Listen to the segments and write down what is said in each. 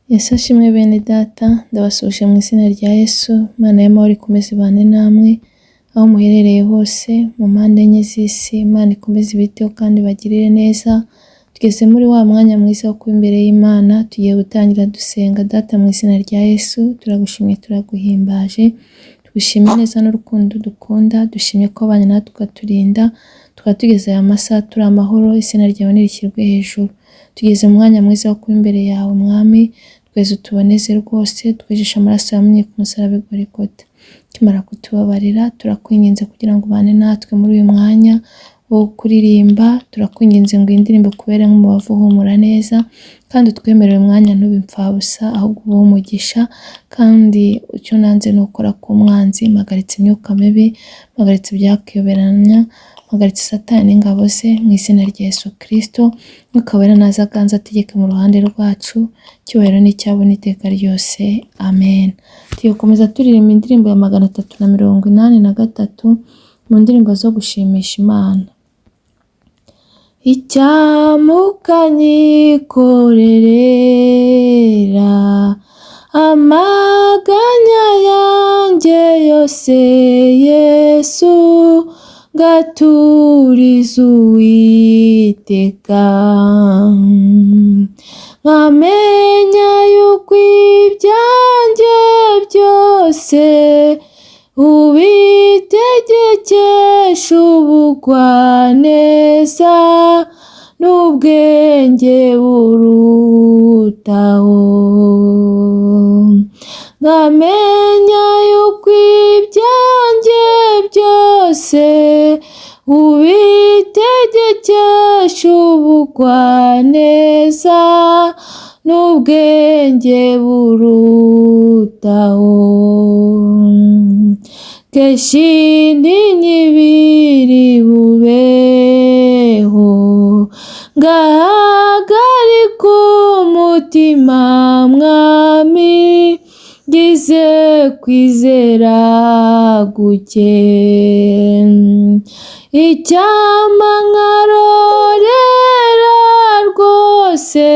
Yesu ashimwe bene data, ndabasuhuje mu izina rya Yesu, Imana y'amahoro ikomeze ibane namwe, aho muherereye hose, mu mpande enye z'isi, Imana ikomeze ibiteho kandi ibagirire neza, tugeze muri wa mwanya mwiza wo kuba imbere y'Imana, tugiye gutangira dusenga. Data mu izina rya Yesu, turagushimye turaguhimbaje, tugushimye neza n'urukundo dukunda, dushimye ko wabanye natwe ukaturinda, tukaba tugeze aya masaha turi amahoro, izina ryawe nirishyirwe hejuru. Tugeze mu mwanya mwiza wo kuba imbere yawe Mwami, tweze utuboneze rwose, twejeshe amaraso yamenye ku musaraba i Golgotha. Ukimara kutubabarira, turakwinginze kugira ngo ubane natwe muri uyu mwanya wo kuririmba, turakwinginze ngo iyi ndirimbo ikubere nk'umubavu uhumura neza, kandi utwemerere umwanya ntube impfabusa, ahubwo ube umugisha, kandi icyo nanze ni ukora ku mwanzi, mpagaritse imyuka mibi, mpagaritse ibyakuyoberanya, mpagaritse Satani n'ingabo ze, mu izina rya Yesu Kristo, Mwuka Wera naze aganze ategeke mu ruhande rwacu, icyubahiro ni icyabo n'iteka ryose, amen. Tugiye gukomeza turirimba indirimbo ya 383 mu ndirimbo zo gushimisha Imana. Icyamukanyikorerera amaganya yanjye yose, Yesu ngaturiza Uwiteka, nkamenya yuko ibyanjye byose ubitegekesha ubugwaneza n'ubwenge burutaho, nkamenya yuko ibyanjye byose ubitegekesha ubugwaneza n'ubwenge burutaho. Kenshi ntinyibiri bubeho, ngahagarika umutima Mwami, ngize kwizera guke. Icyampa nkarorera rwose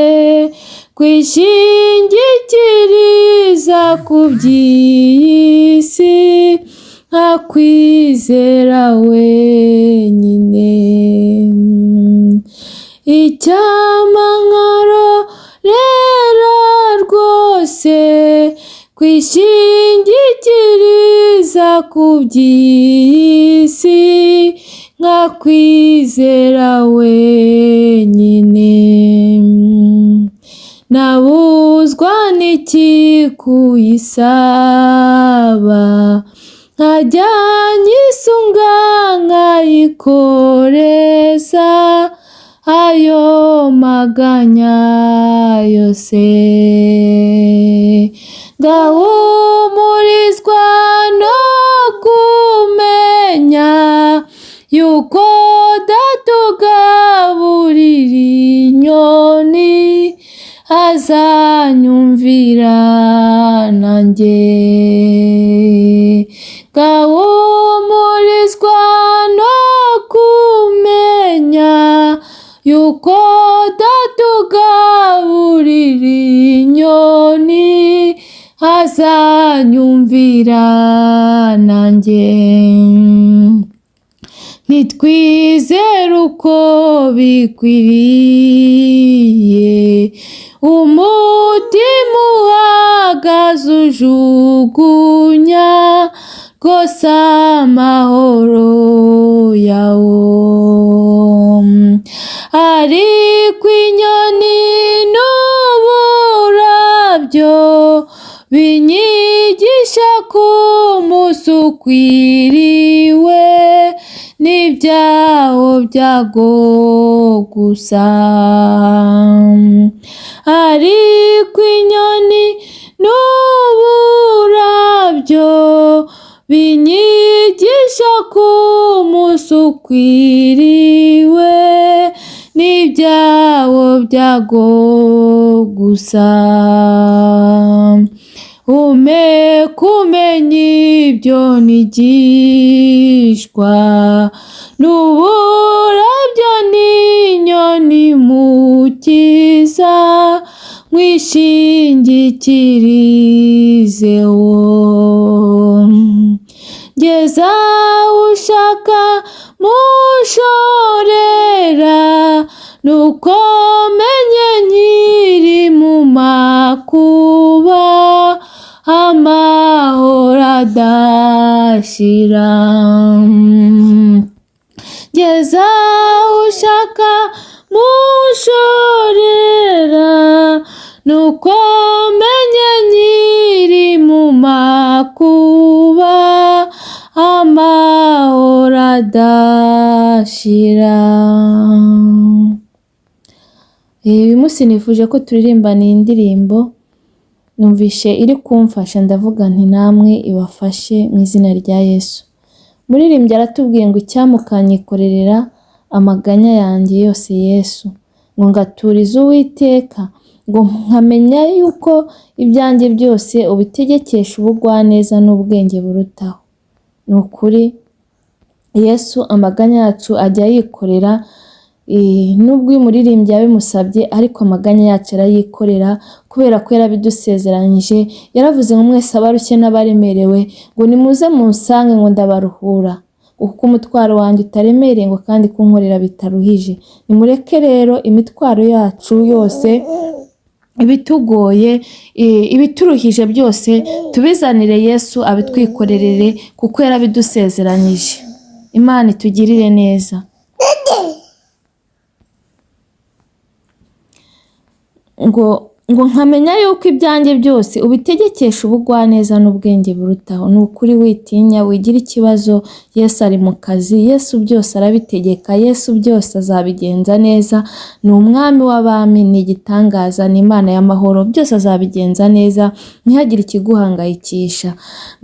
kwishingikiriza ku by'iyi si, nkakwizera wenyine. Icyampa nkarorera rwose kwishingikiriza ku by'iyi si, nkakwizera wenyine. Nabuzwa n'iki kuyisaba, nkajya nyisunga nkayikoreza ayo maganya yose, ngahumurizwa no kumenya yuko Data ugaburira inyoni azanyumvira nanjye, ngahumurizwa no kumenya yuko Data ugaburira inyoni azanyumvira nanjye. Ntitwizere uko bikwiriye, umutima uhagaze ujugunya rwose amahoro yawo, ariko inyoni n'uburabyo binyigisha ko umunsi ukwiriwe n'ibyawo byago gusa, ariko inyoni n'uburabyo binyigisha ko umunsi ukwiriwe n'ibyawo byago gusa. Umpe kumenya ibyo nigishwa n'uburabyo n'inyoni Mukiza, nkwishingikirizeho. Ngeza ushaka mushorera, nuko menye nkiri mu makuba, amahoro adashira. Ngeza ushaka mushorera, nuko menye nkiri mu makuba, amahoro adashira. Uyu munsi nifuje ko turirimbana iyi ndirimbo, numvishe iri kumfasha, ndavuga nti namwe ibafashe mu izina rya Yesu. Umuririmbyi aratubwiye ngo icyampa ukanyikorerera amaganya yanjye yose Yesu, ngo ngaturize Uwiteka, ngo nkamenya yuko ibyanjye byose ubitegekesha ubugwaneza n'ubwenge burutaho. Ni ukuri Yesu amaganya yacu ajya ayikorera, nubwo uyu muririmbyi yabimusabye, ariko amaganya yacu arayikorera kubera ko yarabidusezeranyije. Yaravuze ngo mwese abarushye n'abaremerewe, ngo nimuze munsange, ngo ndabaruhura, kuko umutwaro wanjye utaremereye, ngo kandi kunkorera bitaruhije. Nimureke rero imitwaro yacu yose, ibitugoye, ibituruhije byose, tubizanire Yesu abitwikorerere, kuko yarabidusezeranyije. Imana itugirire neza. Ngo nkamenya yuko ibyanjye byose ubitegekesha ubugwaneza n'ubwenge burutaho. Ni ukuri witinya, wigira ikibazo, Yesu ari mu kazi, Yesu byose arabitegeka, Yesu byose azabigenza neza, ni umwami w'abami, ni igitangaza, ni Imana y'amahoro, byose azabigenza neza, ntihagire ikiguhangayikisha.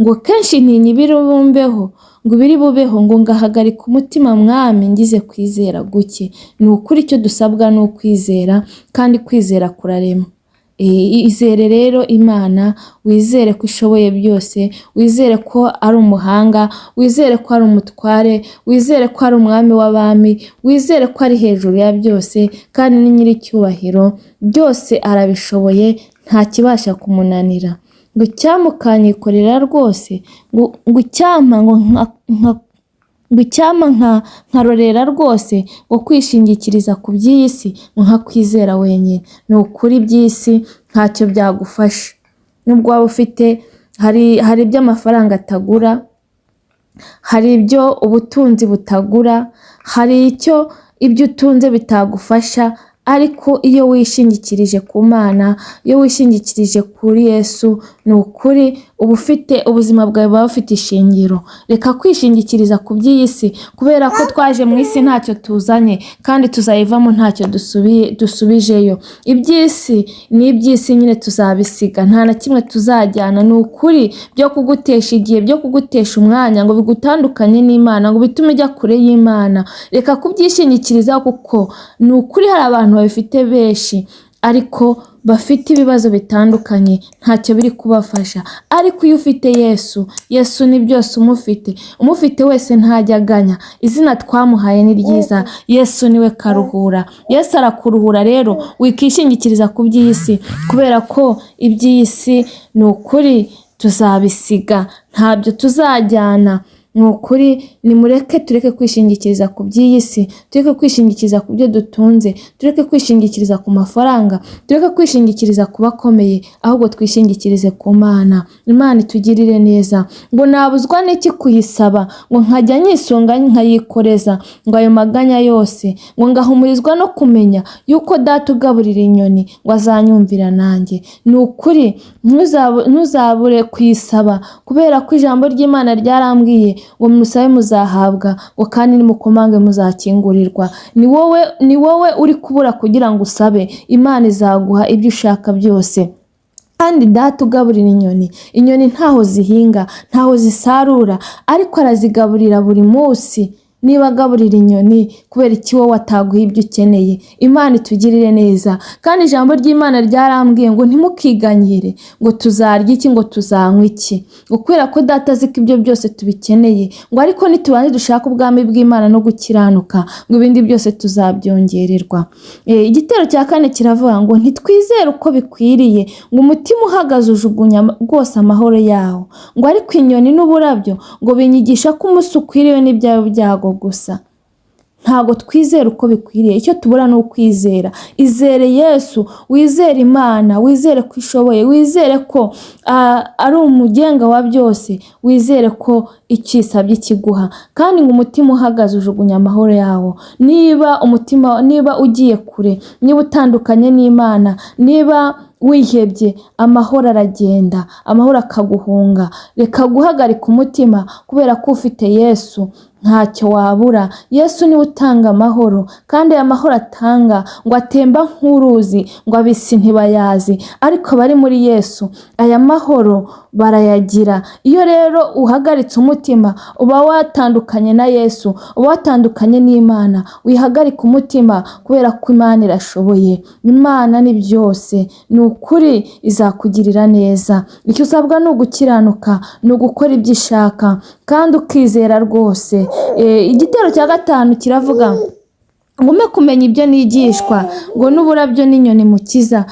Ngo kenshi ntinya ibiri bumbeho, ngo ibiri bubeho, ngo ngahagarika umutima mwami ngize kwizera guke. Ni ukuri icyo dusabwa ni ukwizera, kandi kwizera kurarema. Izere rero Imana, wizere ko ishoboye byose, wizere ko ari umuhanga, wizere ko ari umutware, wizere ko ari umwami w'abami, wizere ko ari hejuru ya byose, kandi ni nyiricyubahiro, byose arabishoboye, nta kibasha kumunanira. Ngo icyampa ukanyikorera rwose, ngo icyampa ngo ngo icyampa nkarorera rwose, ngo kwishingikiriza ku by'iyi si, ngo nkakwizera wenyine. Ni ukuri iby'isi ntacyo byagufasha, nubwo waba ufite, hari ibyo amafaranga atagura, hari ibyo ubutunzi butagura, hari icyo ibyo utunze bitagufasha, ariko iyo wishingikirije ku Mana, iyo wishingikirije kuri Yesu, ni ukuri uba ufite ubuzima bwawe buba bufite ishingiro. Reka kwishingikiriza ku by'iyi si, kubera ko twaje mu isi ntacyo tuzanye, kandi tuzayivamo ntacyo dusubijeyo. Iby'isi ni iby'isi nyine, tuzabisiga, nta na kimwe tuzajyana. Ni ukuri byo kugutesha igihe, byo kugutesha umwanya, ngo bigutandukanye n'Imana, ngo bitume ujya kure y'Imana. Reka kubyishingikiriza, kuko ni ukuri hari abantu babifite benshi, ariko bafite ibibazo bitandukanye, ntacyo biri kubafasha. Ariko iyo ufite Yesu, Yesu ni byose, umufite, umufite wese ntajya aganya. Izina twamuhaye ni ryiza, Yesu niwe karuhura. Yesu arakuruhura rero, wikishingikiriza ku by'iyi si, kubera ko iby'iyi si ni ukuri tuzabisiga, ntabyo tuzajyana. Ni ukuri nimureke tureke kwishingikiriza ku by'iyi si, tureke kwishingikiriza ku byo dutunze, tureke kwishingikiriza ku mafaranga, tureke kwishingikiriza ku bakomeye, ahubwo twishingikirize ku Mana. Imana itugirire neza. Ngo nabuzwa n'iki kuyisaba, ngo nkajya nyisunga nkayikoreza, ngo ayo maganya yose, ngo ngahumurizwa no kumenya yuko Data ugaburira inyoni, ngo azanyumvira nanjye. Ni ukuri ntuzabure kuyisaba, kubera ko ijambo ry'Imana ryarambwiye ngo musabe muzahabwa, ngo kandi nimukomange muzakingurirwa. Ni wowe uri kubura kugira ngo usabe, Imana izaguha ibyo ushaka byose. Kandi Data ugaburira inyoni, inyoni ntaho zihinga, ntaho zisarura, ariko arazigaburira buri munsi. Niba agaburira inyoni, kubera iki wowe ataguha ibyo ukeneye? Imana itugirire neza. Kandi ijambo ry'Imana ryarambwiye ngo ntimukiganyire ngo tuzarya iki, ngo tuzanywa iki, ngo kubera ko data azi ko ibyo byose tubikeneye, ngo ariko nitubanze dushake ubwami bw'Imana no gukiranuka, ngo ibindi byose tuzabyongererwa. Igitero cya kane kiravuga ngo ntitwizere uko bikwiriye, ngo umutima uhagaze ujugunya rwose amahoro yawo, ngo ariko inyoni n'uburabyo ngo binyigisha ko umunsi ukwiriwe n'ibyawe byago gusa. Ntabwo twizera uko bikwiriye, icyo tubura ni ukwizera. Izere Yesu, wizere Imana, wizere ko ishoboye, wizere ko ari umugenga wa byose, wizere ko icyo isabye ikiguha. Kandi ngo umutima uhagaze ujugunya amahoro yawo. Niba umutima, niba ugiye kure, niba utandukanye n'Imana, niba wihebye, amahoro aragenda, amahoro akaguhunga. Reka guhagarika umutima kubera ko ufite Yesu ntacyo wabura. Yesu niwe utanga amahoro, kandi aya mahoro atanga ngo atemba nk'uruzi, ngo ab'isi ntibayazi, ariko abari muri Yesu aya mahoro barayagira. Iyo rero uhagaritse umutima uba watandukanye na Yesu, uba watandukanye n'Imana. Wihagarika umutima kubera ko Imana irashoboye. Imana ni byose, ni ukuri izakugirira neza. Icyo usabwa ni ugukiranuka, ni ugukora ibyo ishaka kandi ukizera rwose. Igitero cya gatanu kiravuga ngo umpe kumenya ibyo nigishwa, ngo n'uburabyo n'inyoni mukiza,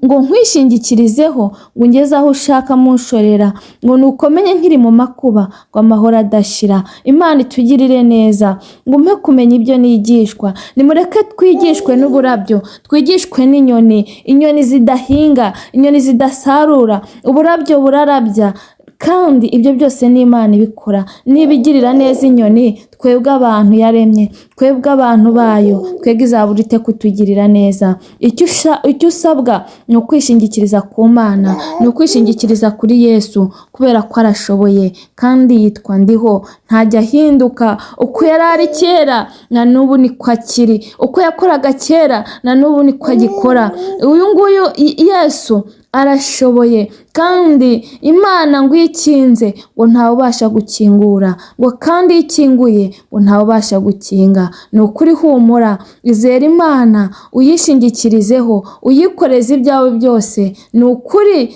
ngo nkwishingikirizeho, ngo ungeze aho ushaka munshorera, ngo nukomenye nkiri mu makuba, ngo amahoro adashira. Imana itugirire neza, ngo umpe kumenya ibyo nigishwa. Nimureke twigishwe n'uburabyo, twigishwe n'inyoni, inyoni zidahinga, inyoni zidasarura, uburabyo burarabya, kandi ibyo byose ni Imana ibikora. Niba igirira neza inyoni, twebwe abantu yaremye, twebwe abantu bayo, twebwe izabura ite kutugirira neza? Icyo usabwa ni ukwishingikiriza ku Mana, ni ukwishingikiriza kuri Yesu, kubera ko arashoboye kandi yitwa Ndiho, ntajya ahinduka. Uko yari ari kera na n'ubu niko akiri, uko yakoraga kera na n'ubu niko agikora. Uyu nguyu Yesu arashoboye, kandi Imana ngo iyo ikinze ngo ntawe ubasha gukingura, ngo kandi iyo ikinguye ngo ntawe ubasha gukinga. Ni ukuri humura, izere Imana, uyishingikirizeho, uyikoreze ibyawe byose. Ni ukuri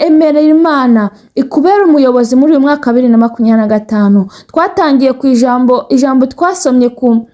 emerera Imana ikubere umuyobozi muri uyu mwaka wa 2025. Twatangiye ku ijambo twasomye ku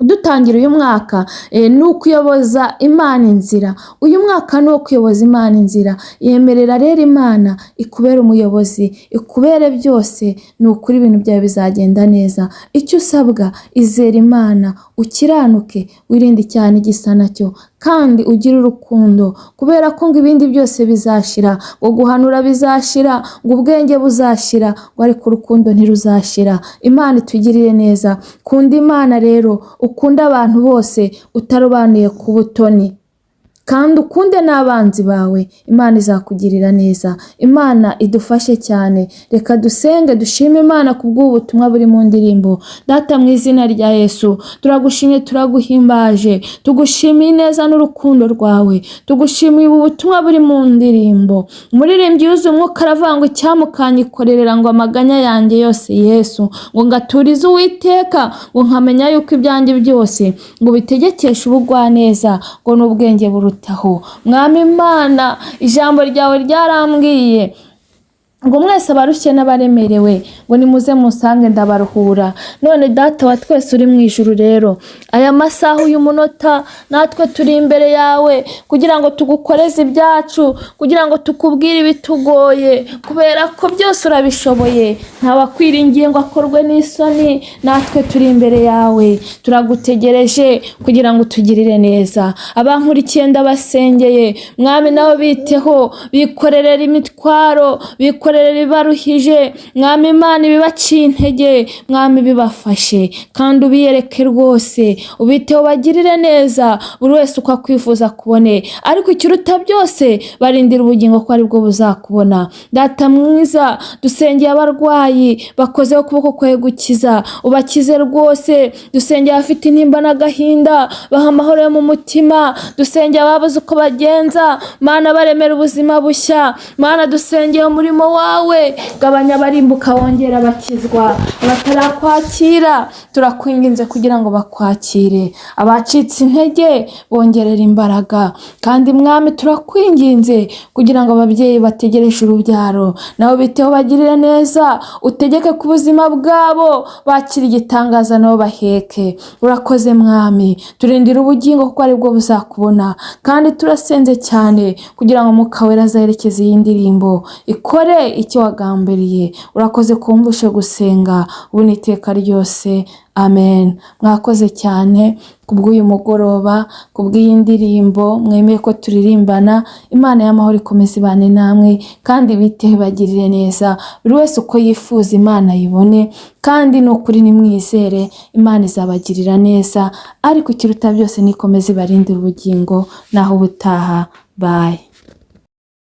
dutangira uyu mwaka, ni ukuyoboza Imana inzira. Uyu mwaka ni uwo kuyoboza Imana inzira. Yemerera rero Imana ikubere umuyobozi, ikubere byose. Ni ukuri ibintu byawe bizagenda neza. Icyo usabwa, izere Imana, ukiranuke, wirinde icyaha n'igisa nacyo, kandi ugire urukundo, kubera ko ngo ibindi byose bizashira, ngo guhanura bizashira, ngo ubwenge buzashira, ngo ariko urukundo ntiruzashira. Imana itugirire neza. Kunda Imana rero, ukunde abantu bose utarobanuye ku butoni, kandi ukunde n'abanzi bawe. Imana izakugirira neza. Imana idufashe cyane. Reka dusenge, dushime Imana ku bw'ubu butumwa buri mu ndirimbo. Data, mu izina rya Yesu turagushimye, turaguhimbaje, tugushimiye ineza n'urukundo rwawe, tugushimiye ubu butumwa buri mu ndirimbo. Umuririmbyi yuzuye umwuka aravuga ngo icyamukanyikorerera ngo amaganya yanjye yose Yesu, ngo ngaturize Uwiteka, ngo nkamenya yuko ibyanjye byose ngo bitegekeshe ubugwaneza, ngo n'ubwenge burutaho. Mwami Imana, ijambo ryawe ryarambwiye ngo mwese abarushye n'abaremerewe, ngo nimuze musange ndabaruhura. None Data wa twese uri mu ijuru rero, aya masaha, uyu munota, natwe turi imbere yawe kugira ngo tugukoreze ibyacu, kugira ngo tukubwire ibitugoye, kubera ko byose urabishoboye. Ntabakwiringiye ngo akorwe n'isoni. Natwe turi imbere yawe, turagutegereje kugira ngo utugirire neza. Abankurikiye ndabasengeye, Mwami, nabo biteho, bikorerera imitwaro, bikorera ibibaruhije. Mwami Imana, ibibaciye intege, Mwami, bibafashe kandi ubiyereke rwose, ubiteho, bagirire neza, buri wese uko akwifuza kubone. Ariko ikiruta byose, barindira ubugingo ko aribwo buzakubona. Data mwiza, dusengeye abarwayi, bakozeho ukuboko kwawe gukiza, ubakize rwose. Dusengeye abafite intimba n'agahinda, baha amahoro yo mu mutima. Dusengeye ababuze uko bagenza, Mana, baremera ubuzima bushya. Mana, dusengeye umurimo wawe. wawe. Gabanya abarimbuka, wongera abakizwa. Abatarakwakira turakwinginze kugira ngo bakwakire. Abacitse intege bongerera imbaraga. Kandi Mwami, turakwinginze kugira ngo ababyeyi bategereje urubyaro nabo biteho, bagirire neza, utegeke ku buzima bwabo, bakira igitangaza nabo baheke. Urakoze Mwami, turindire ubugingo kuko aribwo buzakubona. Kandi turasenze cyane kugira ngo Mwuka Wera azaherekeze iyi ndirimbo, ikore icyo wagambiriye. Urakoze kumbushe gusenga ubu n'iteka ryose, amen. Mwakoze cyane kubw'uyu mugoroba, kubw'iyi ndirimbo mwemeye ko turirimbana. Imana y'amahoro ikomeze ibane namwe kandi biteho, ibagirire neza. Buri wese uko yifuza Imana ayibone, kandi ni ukuri nimwizere Imana izabagirira neza. Ariko ikiruta byose nikomeze ibarindire ubugingo. Naho ubutaha, bye.